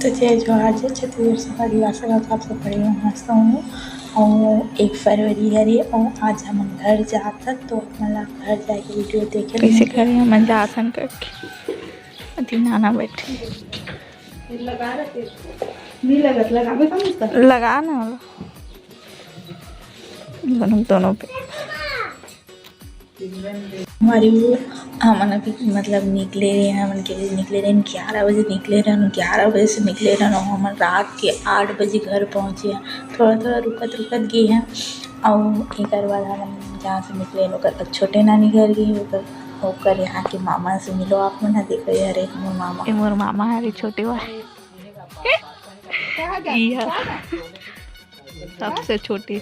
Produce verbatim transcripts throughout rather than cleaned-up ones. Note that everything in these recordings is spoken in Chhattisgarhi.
तो जय जोहार, जय छत्तीसगढ़ संगवारी, आशा करत हव आप सब बढ़िया मस्त होहू। अउ एक फरवरी हरे अउ आज हमन घर जात हन, तो आप मन ला घर जाए के वीडियो देखे कइसे खड़े हमन जात हन करके। अति नाना बैठे। लगा ना। दोनों, दोनों पे। हमारी वो, हमन अभी मतलब निकले रहे, हमन के निकले रहे ग्यारह बजे, निकले रहे ग्यारह बजे से निकले रहे, हमन रात के आठ बजे घर पहुँचे हैं। थोड़ा थोड़ा रुकत रुकत गए हैं। और एक बार हमन जहाँ से निकले, ओकर बाद छोटे नानी घर गए, ओकर ओकर यहाँ के मामा से मिलो आप मन ह। देखो, ये हरे मोर मामा। ये मोर मामा हरे, छोटे वाले। ये ह सबसे छोटी।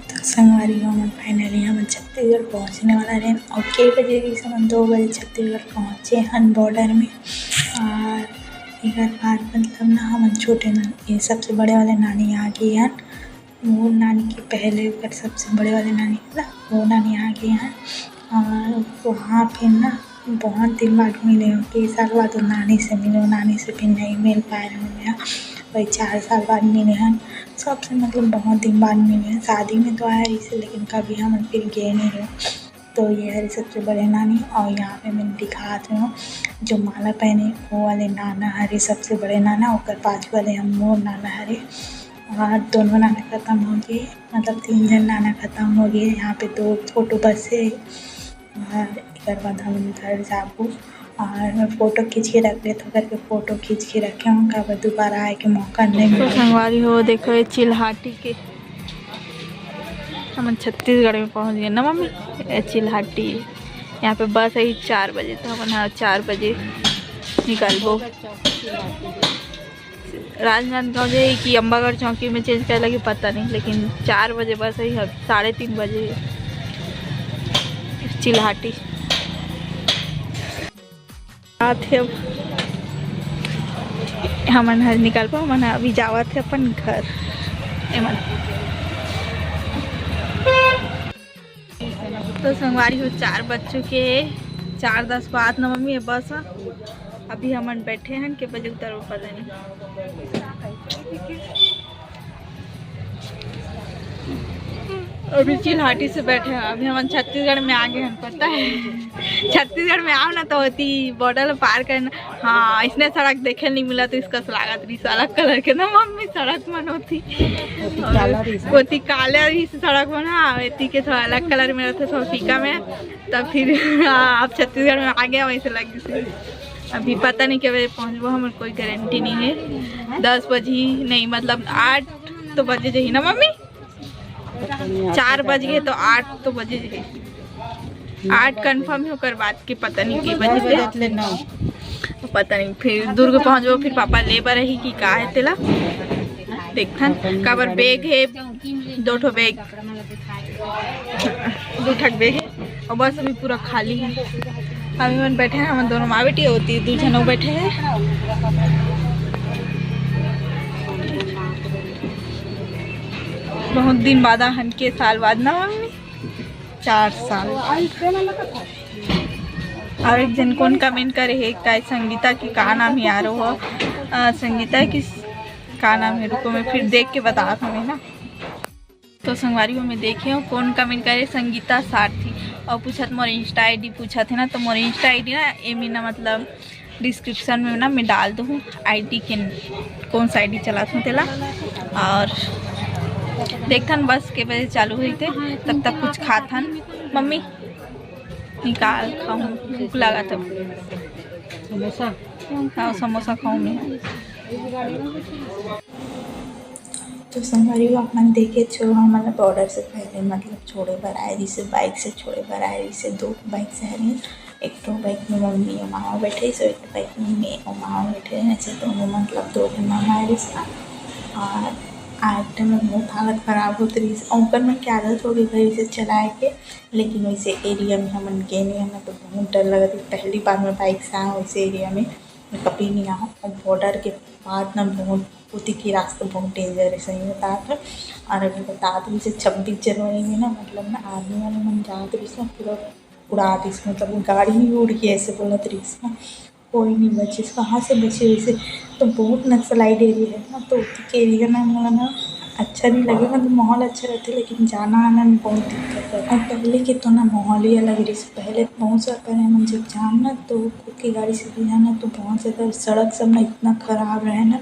तो संगवारी हो, हमन finally हमन छत्तीसगढ़ पहुँचने वाला रहेन। और के बजे गइस हमन? दो बजे छत्तीसगढ़ पहुँचे हन border में। और एक बार मतलब ना, हमन छोटे ना, ये सबसे बड़े वाले नानी आ गए हन। मोर नानी के पहले ओकर सबसे बड़े वाले नानी हे ना, वो नानी आ गए हन। और वहाँ पे ना बहुत दिन बाद मिले हो, कई साल बाद वो नानी से मिले हो, नानी से फिर नहीं मिल पाए रहे हो। वही चार साल बाद मिले हन सबसे, मतलब बहुत दिन बाद मिले हन। शादी में तो आए रहिसे, लेकिन कभी हमन फिर गए नहीं रहे। तो ये हरे सबसे बड़े नानी। और यहाँ पे मैं दिखात रहे हूँ जो माला पहने, वो वाले नाना हरे सबसे बड़े नाना, ओकर पाछू वाले हम मोर नाना हरे। और दोनों नाना खत्म हो गए, मतलब तीन जन नाना खत्म हो गए। यहाँ पे दो फोटो बस है। और एक बाद हम घर जाबो। और मैं फोटो खींच के रख लेथव करके फोटो खींच के रखे हूँ, काबर दोबारा आए के मौका नहीं तो मिले। संगवारी हो, देखो ये चिल्हाटी के, हमन छत्तीसगढ़ में पहुँच गए ना मम्मी। ये चिल्हाटी, यहाँ पे बस है चार बजे, तो हमन हाँ चार बजे निकलबो। राजनांदगांव जाही कि अम्बागढ़ चौकी में change करे लगी, पता नहीं, लेकिन चार बजे बस है, अब साढ़े तीन बजे चिल्हाटी। आत हे अब, हमन हर निकल पाओ, हमन अभी जावत हे अपन घर। एमन तो संगवारी हो, चार बज चुके हे, चार दस बाद न मम्मी, ये बस ह। अभी हमन बैठे हन, के बजे उतरबो पता नहीं। अभी चिल्हाटी से बैठे हैं, अभी हमन छत्तीसगढ़ में आ गए हैं, पता है। छत्तीसगढ़ में आओ ना तो होती border पार करना। हाँ, इसने सड़क देखे नहीं मिला तो इसका लागत रहिस अलग colour के ना मम्मी, सड़क मन होती। ओती काला रहिस। ओती काला रहिस सड़क मन, हाँ, एती के थोड़ा अलग colour में रहते, थोड़ा फीका में। तब फिर हाँ, आप छत्तीसगढ़ में आ गया, वैसे लग से। अभी पता नहीं के बजे पहुँचबो, हमर कोई गारंटी नहीं है। दस बजे नहीं, मतलब आठ तो बजे जाही ना मम्मी, चार बज गए तो आठ तो बजे जाही। आठ confirm है, ओकर बाद के पता नहीं के बजे जाही। तो पता नहीं, फिर दुर्ग पहुँचबो, फिर पापा ले बर ही कि का है तेला देखथन। काबर bag है, दो ठो bag, दू ठक bag हे अउ बस अभी पूरा खाली हे। हम मन बैठे हैं, हमन दोनों माँ बेटी होती, दू झन बैठे हैं। बहुत दिन बाद आहन के साल बाद ना मम्मी, चार साल। और एक जन कोन comment करे हे, काय संगीता की का नाम हे यार वो, अ, संगीता की का नाम हे, रुको मैं फिर देख के बतात हूँ ना। तो संगवारी हो, मैं देखे हूँ कोन comment करे, संगीता सारथी, और पूछत मोर Insta ID पूछत हे ना, तो मोर Insta ID ना एमे ना मतलब description में ना मैं डाल दूँ ID के, कौन सा ID चलात हूँ तेला। और देखथन बस के बजे चालू होथे, तब तक कुछ खाथन। मम्मी निकाल खाऊँ, भूख लागत हे। समोसा? हाँ, समोसा खाऊँ मैं। तो संगवारी हो, आप मन देखे छो, हमन ला border से पहले मतलब छोड़े बर आए रहिसे, bike से छोड़े बर आए रहिसे, दो bike से हरे, एक ठो bike में मम्मी अउ मामा बैठे रहिसे, एक ठो bike में मैं अउ मामा बैठे रहे, ऐसे दोनों मतलब दो झन मामा आए रहिसे। और आए time में बहुत हालत खराब होत रहिसे, अउ ओकर मन के आदत हो गई भाई इसे चलाए के, लेकिन वैसे area में हमन गए नहीं, हमें तो बहुत डर लगत रहिसे, पहली बार मैं bike से आए वैसे area में, मैं कभी नहीं आए हूँ। और border के बाद ना बहुत ओती के रास्ता बहुत danger हे, सही बतात हूँ। और अभी बतात हूँ, जैसे छब्बीस जनवरी में ना, मतलब ना, army वाले मन जात रहिस ना, पूरा उड़ा दिस, मतलब वो गाड़ी ही उड़ के ऐसे बोलत रहिस ना। कोई नहीं बचिस, कहाँ से बची वैसे? तो बहुत नक्सलाइट एरिया है ना, तो ओती के एरिया में मोला ना अच्छा नहीं लगे, मतलब माहौल अच्छा रहते, लेकिन जाना आना में बहुत दिक्कत है। और पहले के तो ना माहौल ही अलग रहिस। पहले बहुत साल पहले हम जब जान ना, तो खुद की गाड़ी से भी जाना, तो बहुत ज़्यादा सड़क सब ना इतना ख़राब रहे ना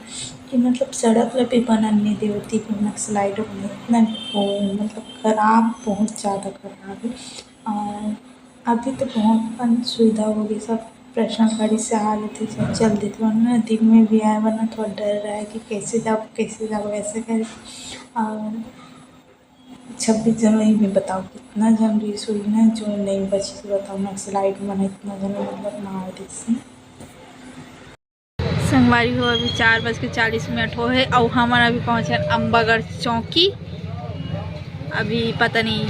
कि मतलब सड़क ला भी बनन नहीं देवती, नक्सलाइट हो इतना, वो मतलब ख़राब, बहुत ज़्यादा ख़राब है। और अभी तो बहुत कन सुविधा हो गई, सब पर्सनल गाड़ी से आ लेते, सब चल देते, वरना दिन में भी आए, वरना थोड़ा डर रहा है कि कैसे जाओ, कैसे जाओ, ऐसे करे। और छब्बीस जनवरी में बताओ कितना जन रहिस होही ना जो नहीं बचिस, बताओ, नक्सलाइट मन इतना जन मतलब मार दिस। संगवारी हो, अभी चार बज के चालीस मिनट हो हे अउ हमन अभी पहुँचन अम्बागढ़ चौकी। अभी पता नहीं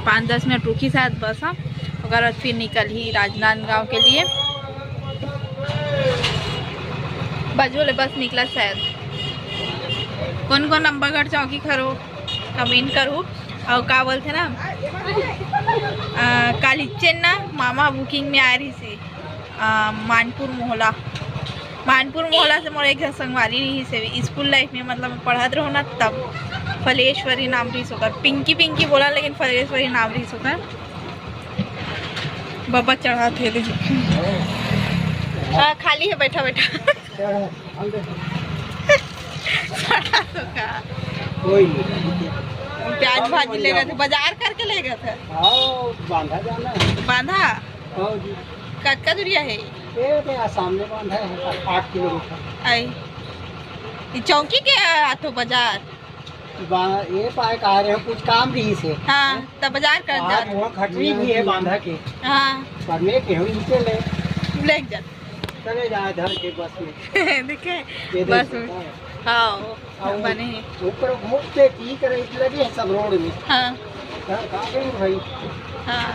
पाँच दस मिनट रुकी शायद बस ह, ओकर बाद फिर निकलही राजनांदगांव के लिए। बजो ले बस निकला शायद। कौन कौन अम्बागढ़ चौकी खरो कमेंट करू। अउ का बोलथे ना, अ, काली चेन्ना मामा बुकिंग में आए रहिस हे। अ, मानपुर मोहला, मानपुर मोहला से मोर एक झन संगवारी रहिस हे स्कूल लाइफ में, मतलब मैं पढ़त रहूँ ना तब। फलेश्वरी नाम रहिस ओकर, पिंकी पिंकी बोला लेकिन फलेश्वरी नाम रहिस ओकर। बाबा चढ़ात हे दे। हाँ, खाली है, बैठा बैठा। चढ़ा, हम देखो। चढ़ा तो का? कोई नहीं। प्याज भाजी ले गए थे, बाजार करके ले गए थे। हाँ, बांधा जाना है। बांधा? हाँ जी। कतका दूरिया है? ये तो यहाँ सामने बांधा है, आठ किलोमीटर। आई। ये चौकी के आथो बाजार? बा-, ये पाए कहा रहे हो, कुछ काम रहिस हे। हाँ, तब बाजार कर आज जात। वहाँ खटरी भी है बांधा के। हाँ। पर मैं केहू नीचे ले। ले जा। चले जाए धर के बस में। देखे? ये बस देख में। सकता है। हाँ, वो और बने हैं। ऊपर घूमते की करे लगे हैं सब रोड में। हाँ। घर कहाँ गए भाई? हाँ।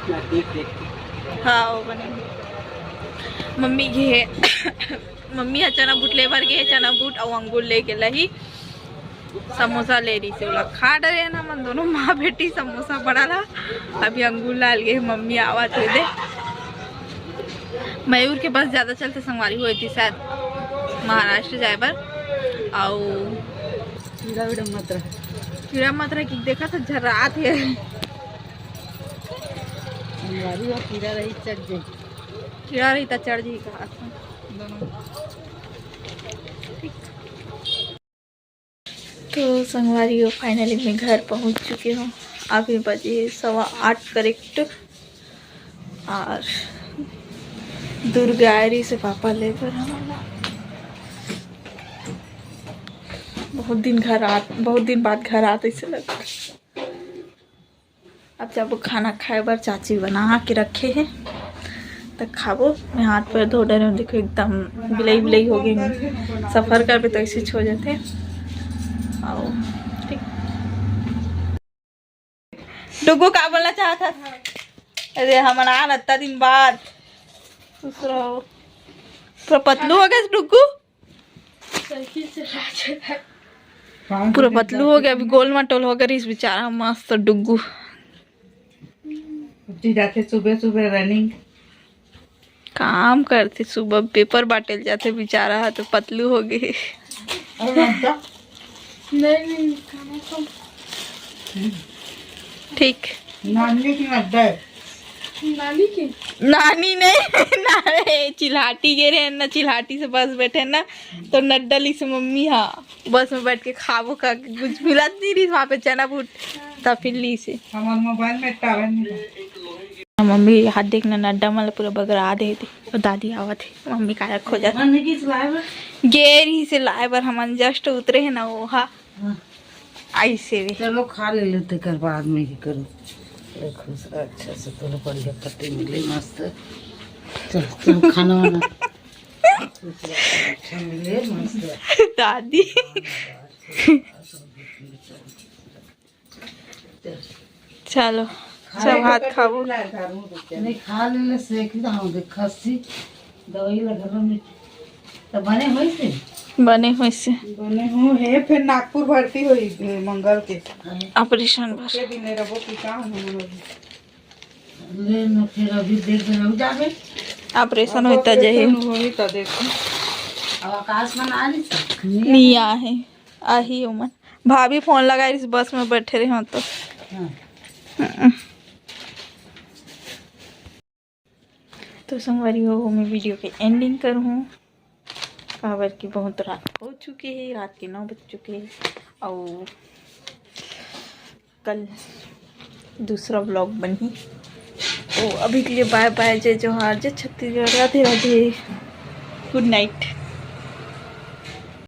मैं देख देख के। हाँ, वो बने हैं। मम्मी गे हे, मम्मी ह चना बूट ले बर गे हे, चना बूट अउ अंगूर लेके लही। समोसा ले रहिस हे, ओला खा डरे ना मन दोनों माँ बेटी समोसा बड़ा ला। अभी अंगूर लाल गे, मम्मी आवत हे दे। मयूर के बस ज़्यादा चलथे संगवारी हो एती शायद महाराष्ट्र जाए बर। अउ कीड़ा उड़ा मत रह। कीड़ा मत रह कि देखा था झर्रात हे। संगवारी हो कीड़ा रही चढ़ जाए। कीड़ा रही त चढ़ जाई कहा दोनों। तो संगवारी हो, finally मैं घर पहुंच चुके हूँ। अभी बजे सवा आठ करेक्ट। और दुर्गा आए रहिस हे पापा ले बर हमन ला। बहुत दिन घर आ, बहुत दिन बाद घर आत ऐसे लगता। अब जाबो खाना खाए बर, चाची बना के रखे हे त खाबो। मैं हाथ पैर धो डरे हूँ, देखो एकदम बिलई बिलई हो गई। सफर करबे तो ऐसे हो जाते। आओ, ठीक। डुगू का बोलना चाहत हस? अरे हमन आन अत्ता दिन बाद। खुश रहो। पूरा पतलू हो गए डुगू। पूरा पतलू हो गया, अभी गोल मटोल हो गया इस बेचारा मस्त डुगू। उठी जाथे सुबह सुबह रनिंग। काम करथे सुबह, पेपर बांटे ल जाथे बेचारा ह तो पतलू हो गए। अरे ममता। नहीं, नहीं, खाना तो ठीक। नानी की मत दे। नानी की? नानी नहीं, ना रे, चिल्हाटी गे रहे ना, चिल्हाटी से बस बैठे ना, तो नड्डा लिस मम्मी हा, बस में बैठ के खाबो का कुछ मिलत नहीं रही वहाँ पे चना बूट, तब फिर लिस। हमारे मोबाइल में टावर नहीं है। मम्मी हाथ देखना नड्डा मन ल पूरा बगरा दे दे। और दादी आवत हे, मम्मी काला खोजत। गे रही से लाए बर, हमन जस्ट उतरे हे ना ओहा। हाँ। ऐसे भी। चलो खा ले लेते कर बाद में ही करो। देखो, अच्छा से तोला बढ़िया पत्ते मिले मस्त। चलो, चलो खाना वाना। अच्छा मिले मस्त। दादी। चलो, सब हाथ खाबो। नहीं, खा ले, ले, सेक ही रहा हूँ, देख, खस्सी, दवाई लगा लो, मिर्च। तो बने होइस हे? बने होइस हे। बने हो हे, फिर नागपुर भर्ती होई, मंगल के। ऑपरेशन बर। के दिन रहो कि का हम लोग? ले न, फिर अभी देख रहे हो, जाबे। ऑपरेशन होता जही। होही त देखो। अब आकाश बना ली सब। नहीं आहे, आही ओमन। भाभी फोन लगाई रहिस, बस में बैठे रहे हो तो। हाँ। हम्म। तो संगवारी हो, मैं वीडियो के एंडिंग करूँ, काबर कि बहुत रात हो चुके हे, रात के नौ बज चुके हे। और कल दूसरा व्लॉग बनही। तो अभी के लिए बाय बाय, जय जोहार, जय छत्तीसगढ़, राधे राधे, गुड नाइट।